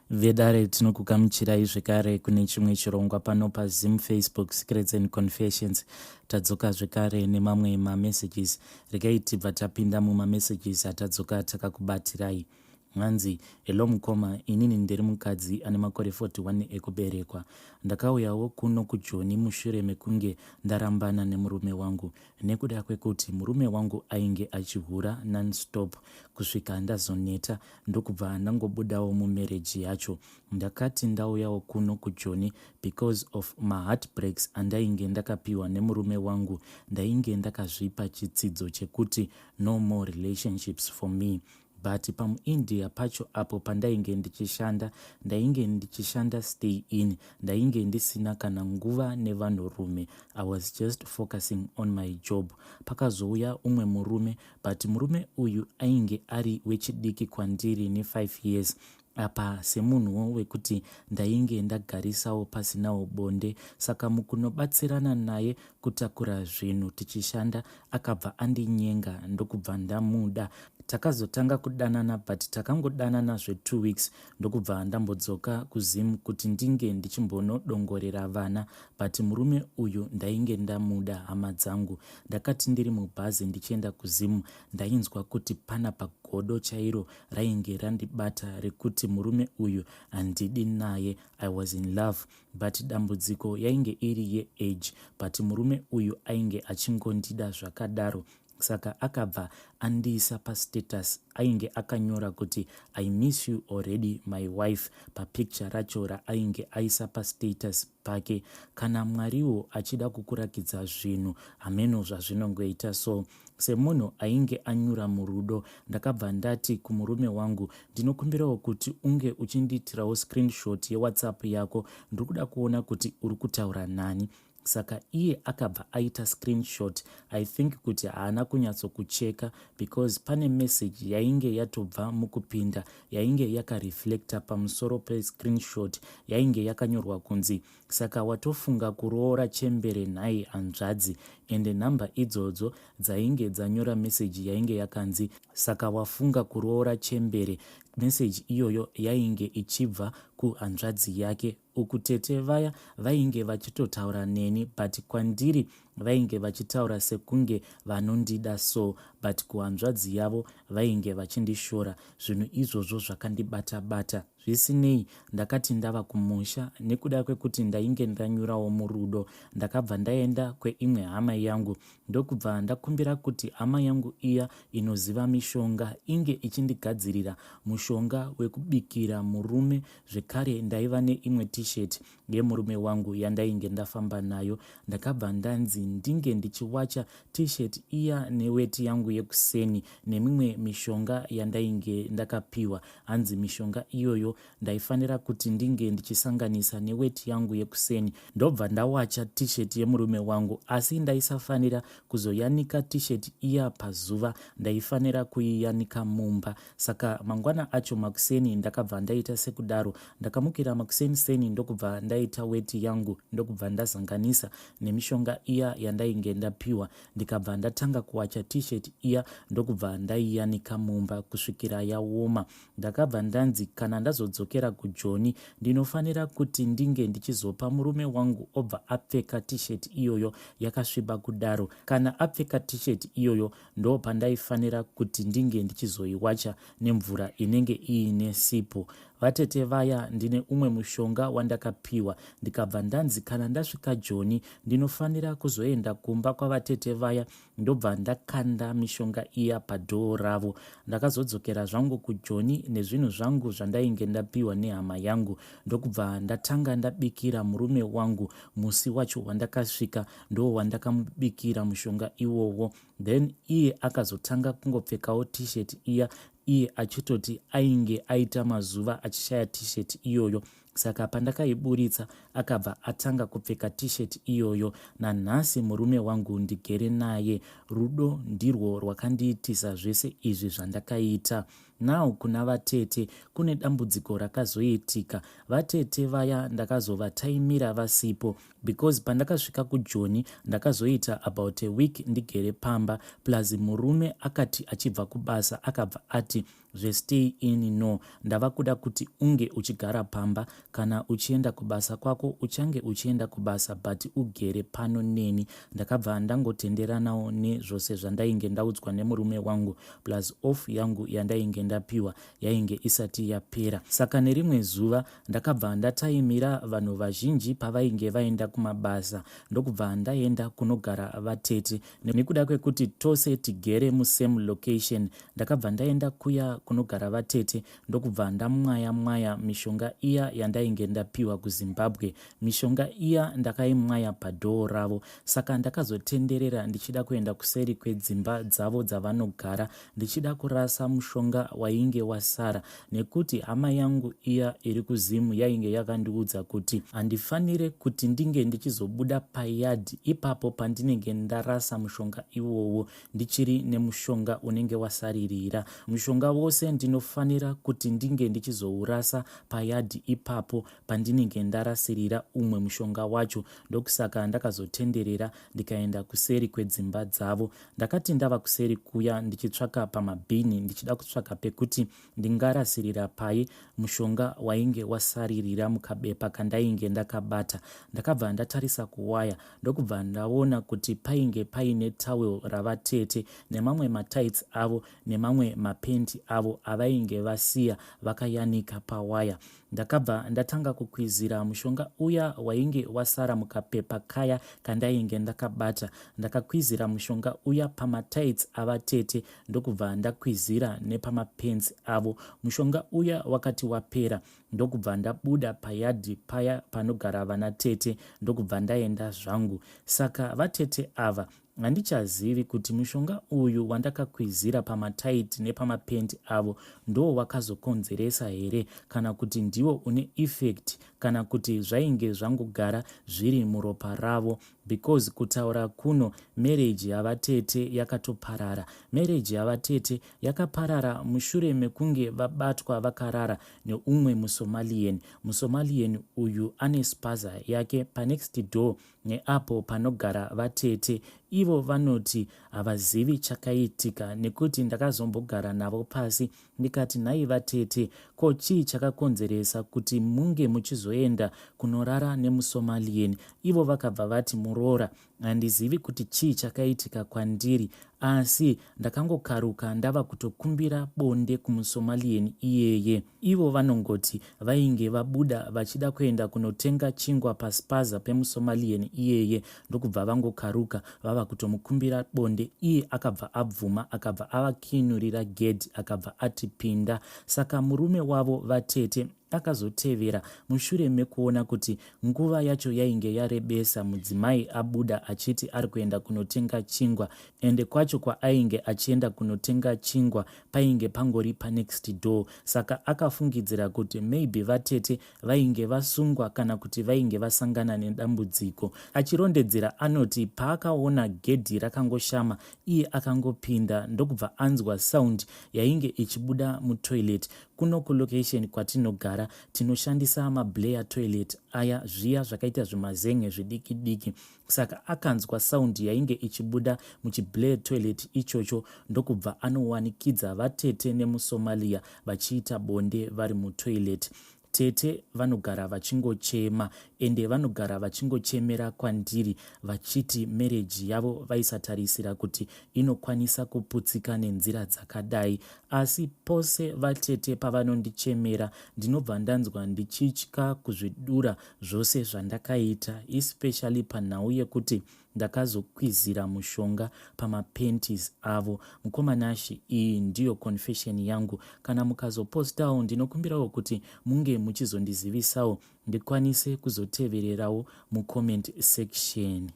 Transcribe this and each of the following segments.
Vedare, tinokugamuchirai zvekare kune chimwe chirongwa pano paZim Facebook Secrets and Confessions. Tadzoka zvekare nemamwe mamessages. Regai tibva tapinda mumamessages atadzoka takakubatirai. Hanzi, "Hello mukoma, inini ndiri mukadzi ane makore 41 ekuberekwa. Ndakauyawo kuno kuJoni mushure mekunge ndarambana nemurume wangu nekuda kwekuti murume wangu ainge achihura nonstop kusvika ndazoneta, ndokubva ndangobudawo mumarriage yacho. Ndakati ndauyawo kuno kuJoni because of maheartbreaks andainge ndakapiwa nemurume wangu. Ndainge ndakazvipa chitsidzo chekuti no more relationships for me, but pamuIndia pacho apo pandainge ndichishanda, ndainge ndichishanda stay in. Ndainge ndisina kana nguva nevanhurume. I was just focusing on my job. Pakazouya umwe murume, but murume uyu ainge ari wechidiki kwandiri ne5 years. Apa semunhuwo wekuti ndainge ndagarisawo pasinawo bonde, saka mukunobatsirana naye kutakura zvinhu tichishanda, akabva andinyenga, ndokubva ndamuda. Takazotanga kudanana, but takangodanana zve2 weeks, ndokubva ndambodzoka kuZim kuti ndinge ndichimbonodongorera vana. But murume uyu ndainge ndamuda, hama dzangu. Ndakati ndiri mubhazi ndichienda kuZimu, ndainzwa kuti pana pagodo chairo rainge randibata rekuti murume uyu handidi naye. I was in love, but dambudziko yainge iri yeage, but murume uyu ainge achingondida zvakadaro. Saka akabva andiisa pastatus. Ainge akanyora kuti, "I miss you already, my wife," papicture racho raainge aisa pastatus pake. Kana Mwariwo achida kukurakidza zvinhu, hameno zvazvinongoita. So semunhu ainge anyura murudo, ndakabva ndati kumurume wangu, "Ndinokumbirawo kuti unge uchindiitirawo screenshot yeWhatsApp yako. Ndiri kuda kuona kuti uri kutaura nani." Saka iye akabva aita screenshot. I think kuti haana kunyatsokucheka because pane message yainge yatobva mukupinda yainge yakareflecta pamusoro pescreenshot, yainge yakanyorwa kunzi, "Saka watofunga kuroora chembere nhai hanzvadzi?" Ende nhamba idzodzo dzainge dzanyora meseji yainge yakanzi, "Saka wafunga kuroora chembere," meseji iyoyo yainge ichibva kuhanzvadzi yake. Uku tete vaya vainge vachitotaura neni, but kwandiri vainge vachitaura sekunge vanondida so, but kuhanzvadzi yavo vainge vachindishora. Zvinhu izvozvo zvakandibata bata. Zvisinei, ndakati ndava kumusha, nekuda kwekuti ndainge ndanyurawo murudo, ndakabva ndaenda kweimwe hama yangu, ndokubva ndakumbira kuti hama yangu iya inoziva mishonga inge ichindigadzirira mushonga wekubikira murume. Zvekare ndaiva neimwe tshirt yemurume wangu yandainge ndafamba nayo. Ndakabva ndanzi ndinge ndichiwacha tshirt iya neweti yangu yekuseni nemimwe mishonga yandainge ndakapiwa. Hanzi mishonga iyoyo ndaifanira kuti ndinge ndichisanganisa neweti yangu yekuseni, ndobva ndawacha tshirt yemurume wangu, asi ndaisafanira kuzoyanika tshirt iya pazuva, ndaifanira kuiyanika mumba. Saka mangwana acho makuseni ndakabva ndaita sekudaro. Ndakamukira makuseni seni, ndokubva ndaita weti yangu, ndokubva ndazanganisa nemishonga iya yandainge ndapiwa, ndikabva ndatanga kuwacha tshirt iya, ndokubva ndaiyanika mumba kusvikira yaoma. Ndakabva ndanzi kana ndazodzokera kuJoni, ndinofanira kuti ndinge ndichizopa murume wangu, obva apfeka tshirt iyoyo yakasviba kudaro. Kana apfeka tshirt iyoyo, ndo pandaifanira kuti ndinge ndichizoiwacha nemvura inenge iine sipo. Vatete vaya, ndine umwe mushonga wandakapiwa. Ndikabva ndanzi kana ndasvika Joni, ndinofanira kuzoenda kumba kwavatete vaya, ndobva ndakanda mishonga iya padhoo ravo. Ndakazodzokera zvangu kuJoni nezvinhu zvangu zvandainge ndapiwa nehama yangu, ndokubva ndatanga ndabikira murume wangu. Musi wacho wandakasvika ndo wandakamubikira mushonga iwowo. Then iye akazotanga kungopfekawo tshirt iya, iye achitoti ainge aita mazuva achishaya tshirt iyoyo. Saka pandakaiburitsa, akabva atanga kupfeka tshirt iyoyo. Nanhasi murume wangu ndigere naye. Rudo ndirwo rwakandiitisa zvese izvi zvandakaita. Now kuna vatete kune dambudziko rakazoitika. Vatete vaya ndakazovataimira vasipo because pandakasvika kuJoni ndakazoita about a week ndigere pamba, plus murume akati achibva kubasa akabva ati Zvestay in no, ndava kuda kuti unge uchigara pamba. Kana uchienda kubasa kwako uchange uchienda kubasa but ugere pano neni. Ndakabva ndangotenderanawo nezvose zvandainge ndaudzwa nemurume wangu plus off yangu yandainge ndapiwa yainge isati yapera. Saka nerimwe zuva ndakabva ndataimira vanhu vazhinji pavainge vaenda kumabasa ndokubva ndaenda kunogara vatete. Nekuda kwekuti tose tigere musame location ndakabva ndaenda kuya kunogara vatete ndokubva ndamwaya mwaya mishonga iya yandainge ndapiwa kuZimbabwe. Mishonga iya ndakaimwaya padoor ravo saka ndakazotenderera ndichida kuenda kuseri kwedzimba dzavo dzavanogara ndichida kurasa mushonga wainge wasara nekuti hama yangu iya iri kuZim yainge yakandiudza kuti handifanire kuti ndinge ndichizobuda payard ipapo pandinenge ndarasa mushonga iwowo ndichiri nemushonga unenge wasaririra. Mushonga wose ndinofanira kuti ndinge ndichizourasa payard ipapo pandinenge ndarasirira umwe mushonga wacho. Ndokusaka ndakazotenderera ndikaenda kuseri kwedzimba dzavo. Ndakati ndava kuseri kuya ndichitsvaka pamabhini ndichida kutsvaka pekuti ndingarasirira pai mushonga wainge wasaririra mukabepa kandainge ndakabata. Ndakabva ndatarisa kuwaya ndokubva ndaona kuti painge paine towel ravatete nemamwe matights avo nemamwe mapenti avo avainge vasiya vakayanika pawaya. Ndakabva ndatanga kukwizira mushonga uya wainge wasara mukapepa kaya kandainge ndakabata. Ndakakwizira mushonga uya pamatights avatete ndokubva ndakwizira nepamapants avo. Mushonga uya wakati wapera ndokubva ndabuda payadhi paya panogara vana tete ndokubva ndaenda zvangu. Saka vatete ava Handichazivi kuti mushonga uyu wandakakwizira pamatight nepamapent avo ndoo wakazokonzeresa here kana kuti ndiwo une effect kana kuti zvainge zvangogara zviri muropa ravo because kutaura kuno marriage yavatete yakatoparara. Marriage yavatete yakaparara mushure mekunge vabatwa vakarara neumwe muSomalian. MuSomalian uyu ane spaza yake panext door Neapo panogara vatete, ivo vanoti havazivi chakaitika nekuti ndakazombogara navo pasi ndikati nhai vatete, ko chii chakakonzeresa kuti munge muchizoenda kunorara nemuSomalian? Ivo vakabva vati muroora, handizivi kuti chii chakaitika kwandiri Asi ndakangokaruka ndava kutokumbira bonde kumuSomalian iyeye. Ivo vanongoti vainge vabuda vachida kuenda kunotenga chingwa paspaza pemuSomalian iyeye ndokubva vangokaruka vava kutomukumbira bonde iye akabva abvuma akabva avakinurira gedhi akabva ati pinda. Saka murume wavo vatete Akazotevera mushure mekuona kuti nguva yacho yainge yarebesa mudzimai abuda achiti ari kuenda kunotenga chingwa ende kwacho kwaainge achienda kunotenga chingwa painge pangori panext door saka akafungidzira kuti maybe vatete vainge vasungwa kana kuti vainge vasangana nedambudziko. Achirondedzera anoti paakaona gedhi rakangoshama iye akangopinda ndokubva anzwa sound yainge ichibuda mutoilet Kuno kulocation kwatinogara tinoshandisa mablair toilet aya zviya zvakaita zvimazen'e zvidiki diki saka akanzwa sound yainge ichibuda muchiblair toilet ichocho ndokubva anowanikidza vatete nemusomalia vachiita bonde vari mutoilet. Tete vanogara vachingochema ende vanogara vachingochemera kwandiri vachiti marriage yavo vaisatarisira kuti inokwanisa kuputsika nenzira dzakadai. Asi pose vatete pavanondichemera ndinobva ndanzwa ndichitya kuzvidura zvose zvandakaita especially panhau yekuti Ndakazokwizira mushonga pamapanties avo. Mukoma Nashy iyi ndiyo confession yangu. Kana mukazopostawo ndinokumbirawo kuti munge muchizondizivisawo ndikwanise kuzotevererawo mucomment section.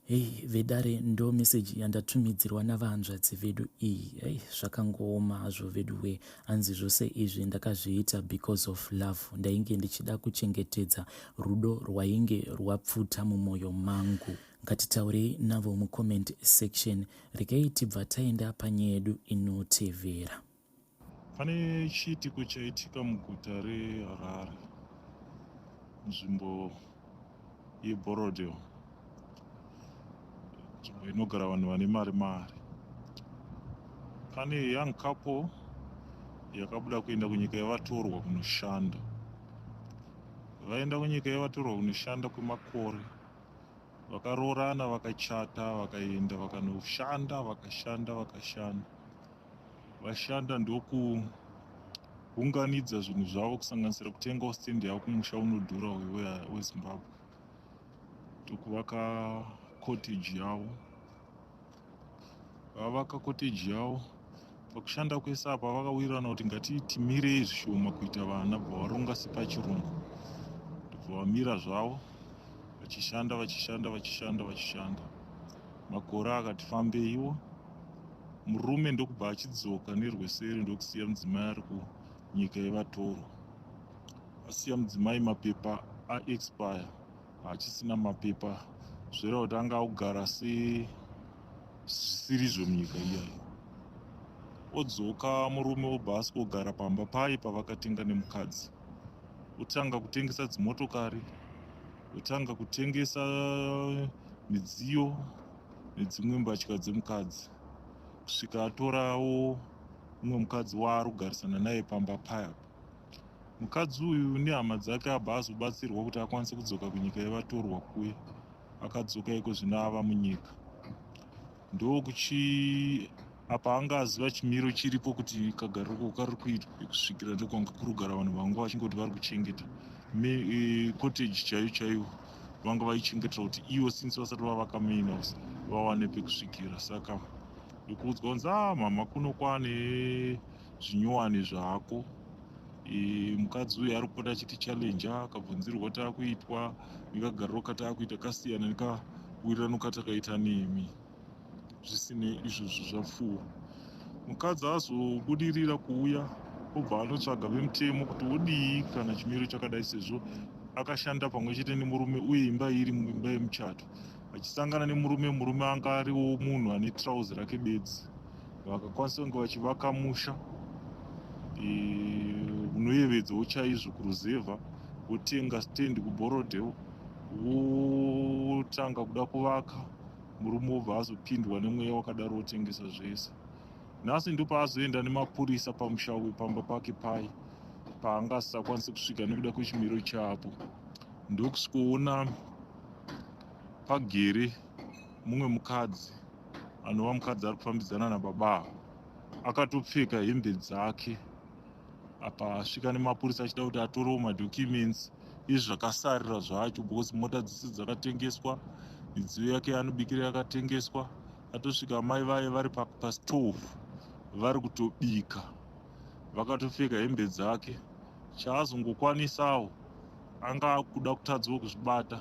Hey vedare ndo message yandatumidzirwa navahanzvadzi vedu iyi. Hey zvakangooma hazvo veduwee. Hanzi zvose izvi ndakazviita because of love. Ndainge ndichida kuchengetedza rudo rwainge rwapfuta mumoyo mangu. Ngatitaurei navo mucomment section. Regai tibva taenda panyaya yedu inotevera. Pane chiitiko chaitika muguta reHarare munzvimbo yeBorrowdale, nzvimbo inogara vanhu vane mari mari. Pane young couple. Yakabuda kuenda kunyika yevatorwa kunoshanda. Vaenda kunyika yevatorwa kunoshanda kwemakore. Vakaroorana vakachata vakaenda vakanoshanda vakashanda vakashanda. Vashanda ndokuunganidza zvinhu zvavo kusanganisira kutengawo stand yavo kumusha unodhura weZimbabwe. Ndokuvaka cottage yavo. Vavaka cottage yavo pakushanda kwese apa vakawirirana kuti ngatitimirei zvishoma kuita vana bva varonga sepachirungu ndobva vamira zvavo vachishanda vachishanda vachishanda vachishanda makore akati fambeiwo murume ndokubva achidzoka nerweseri ndokusiya mudzimai ari kunyika yevatorwa asiya mudzimai mapepa aexpire haachisina mapepa zvoreva kuti anga akugara sezvisirizvo munyika iyayo odzoka murume obva asvikogara pamba paye pavakatenga nemukadzi otanga kutengesa dzimotokari otanga kutengesa midziyo nedzimwe mbatya dzemukadzi kusvika atorawo mumwe mukadzi waari kugarisana naye pamba paya Mukadzi uyu nehama dzake abva azobatsirwa kuti akwanise kudzoka kunyika yevatorwa kuye. Akadzoka iko zvino ava munyika. Ndokuchi apa anga aziva chimiro chiripo kuti kagariro kari kuitwa kusvikira ndokwanga kuri kugara vanhu vanga vachingoti vari kuchengeta e, cottage chaiyo chaiyo vanga vaichengetera kuti ivo since vasati vavaka main house vawane pekusvikira saka ndikuudzwa kunzi ah mama kuno kwane zvinyowani zvako e, mukadzi uyu ari kupota achiti challenge akabvunzirwa taakuitwa nekagariro kataakuita kasiyana nekawirirano katakaita nemi zvisinei izvozvo zvapfuura mukadzi azobudirira kuuya obva anotsvaga vemutemo kuti wodii kana chimiro chakadai sezvo akashanda pamwe chete nemurume uye imba iri muimba yemuchato achisangana nemurume murume anga ariwo munhu ane trauzi rake bedzi vakakwanisa kunge vachivaka musha unoyevedzawo chaizvo kuruzevha votenga stand kuBorrowdale votanga kuda kuvaka murume wobva azopindwa nemweya wakadaro wotengesa zvese nhasi ndopaazoenda nemapurisa pamusha uyu pamba pake pai paanga asisakwanisi kusvika nekuda kwechimiro chapo ndokusvikoona pagere mumwe mukadzi anova mukadzi ari kufambidzana nababa ava akatopfeka hembe dzake apa asvika nemapurisa achida kuti atorewo madocuments izvi zvakasarira zvacho because mota dzese dzakatengeswa midziyo yake yaanobikira yakatengeswa atosvika mai vaye vari pastove vari kutobika vakatopfeka hembe dzake chaazongokwanisawo anga akuda kutadzawo kuzvibata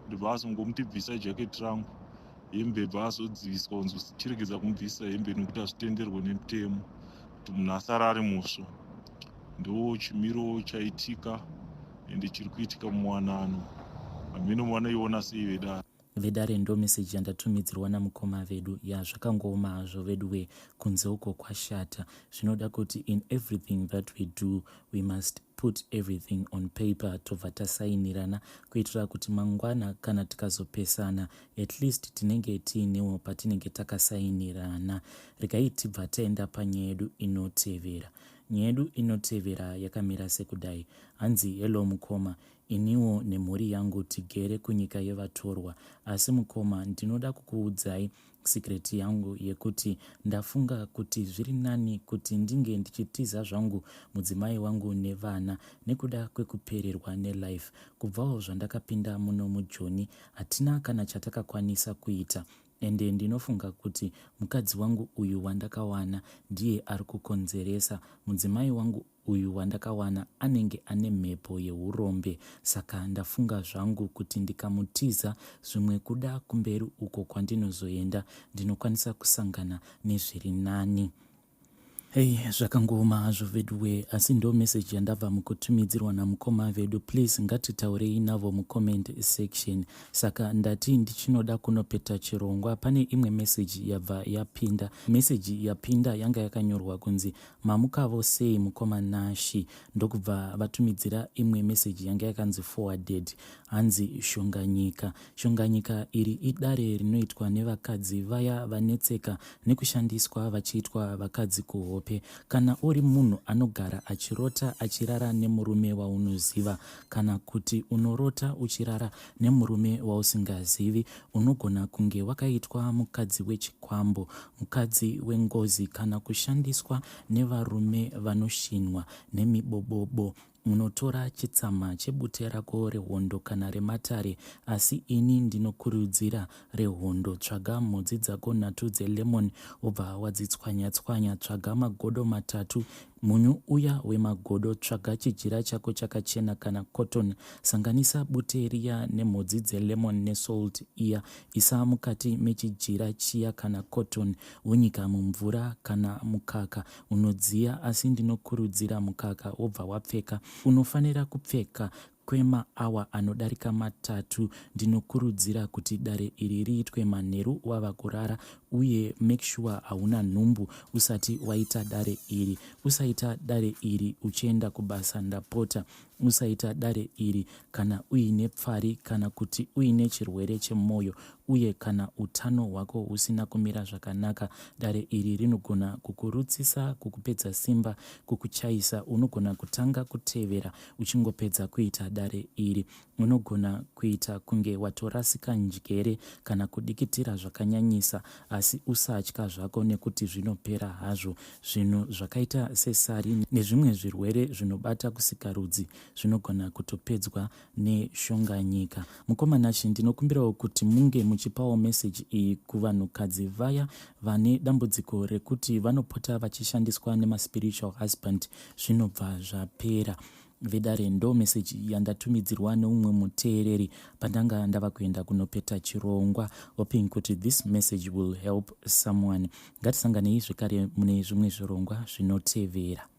ndobva azongomuti bvisa jaketi rangu hembe bva azodziviswa kunzi uchiregedza kumubvisa hembe nekuti hazvitenderwe nemutemo kuti munhu asara ari musvo ndo chimiro chaitika ende chiri kuitika muwanano hameno vanoiona sei vedare Vedare ndo message yandatumidzirwa namukoma vedu ya zvakangooma hazvo veduwee kunze uko kwashata zvinoda kuti in everything that we do we must put everything on paper tobva tasainirana kuitira kuti mangwana kana tikazopesana at least tinenge tiinewo patinenge takasainirana regai tibva taenda panyaya yedu inotevera nyaya yedu inotevera yakamira sekudai hanzi hello mukoma Iniwo nemhuri yangu tigere kunyika yevatorwa asi mukoma ndinoda kukuudzai secret yangu yekuti ndafunga kuti zviri nani kuti ndinge ndichitiza zvangu mudzimai wangu nevana nekuda kwekupererwa nelife kubvawo zvandakapinda muno mujoni hatina kana chatakakwanisa kuita ende ndinofunga kuti mukadzi wangu uyu wandakawana ndiye ari kukonzeresa mudzimai wangu Uyu wandakawana anenge ane mhepo yehurombe saka ndafunga zvangu kuti ndikamutiza zvimwe kuda kumberi uko kwandinozoenda ndinokwanisa kusangana nezviri nani. Hey, zvakangooma hazvo veduwee asi ndo message yandabva mukutumidzirwa namukoma vedu please ngatitaurei navo mucomment section saka ndati ndichinoda kunopeta chirongwa pane imwe message yabva yapinda message yapinda yanga yakanyorwa kunzi Mamukavo sei mukoma Nashy ndokubva vatumidzira imwe message yanga yakanzi forwarded hanzi Shonganyika. Shonganyika iri idare rinoitwa nevakadzi vaya vanetseka nekushandiswa vachiitwa vakadzi kuhondo. hope. Kana uri munhu anogara achirota achirara nemurume waunoziva kana kuti unorota uchirara nemurume wausingazivi, unogona kunge wakaitwa mukadzi wechikwambo, mukadzi wengozi kana kushandiswa nevarume vanoshinwa nemibobobo. Unotora chitsama chebute rako rehondo kana rematare, asi ini ndinokurudzira rehondo. Tsvaga mhodzi dzako nhatu dzelemon wobva wadzitswanya-tswanya. Tsvaga magodo matatu, munyu uya wemagodo. Tsvaga chijira chako chakachena kana cotton. Sanganisa bute riya nemhodzi dzelemon nesalt iya. Isa mukati mechijira chiya kana cotton wonyika mumvura kana mukaka unodziya asi ndinokurudzira mukaka wobva wapfeka. Unofanira kupfeka kwemaawa anodarika matatu. Ndinokurudzira kuti dare iri riitwe manheru wava kurara uye make sure hauna nhumbu usati waita dare iri. Usaita dare iri uchienda kubasa ndapota. Usaita dare iri kana uine pfari kana kuti uine chirwere chemwoyo uye kana utano hwako husina kumira zvakanaka. Dare iri rinogona kukurutsisa, kukupedza simba, kukuchaisa. Unogona kutanga kutevera uchingopedza kuita dare iri. Unogona kuita kunge watorasika njere kana kudikitira zvakanyanyisa asi usatya zvako nekuti zvinopera hazvo. Zvinhu zvakaita sesari nezvimwe zvirwere zvinobata kusikarudzi zvinogona kutopedzwa neshonganyika. Mukoma Nashe, ndinokumbirawo kuti munge muchipawo message iyi kuvanhukadzi vaya vane dambudziko rekuti vanopota vachishandiswa nemaspiritual husband zvinobva zvapera. Vedare, ndo message yandatumidzirwa neumwe muteereri pandanga ndava kuenda kunopeta chirongwa, hoping kuti this message will help someone. Ngatisanganei zvekare mune zvimwe zvirongwa zvinotevera.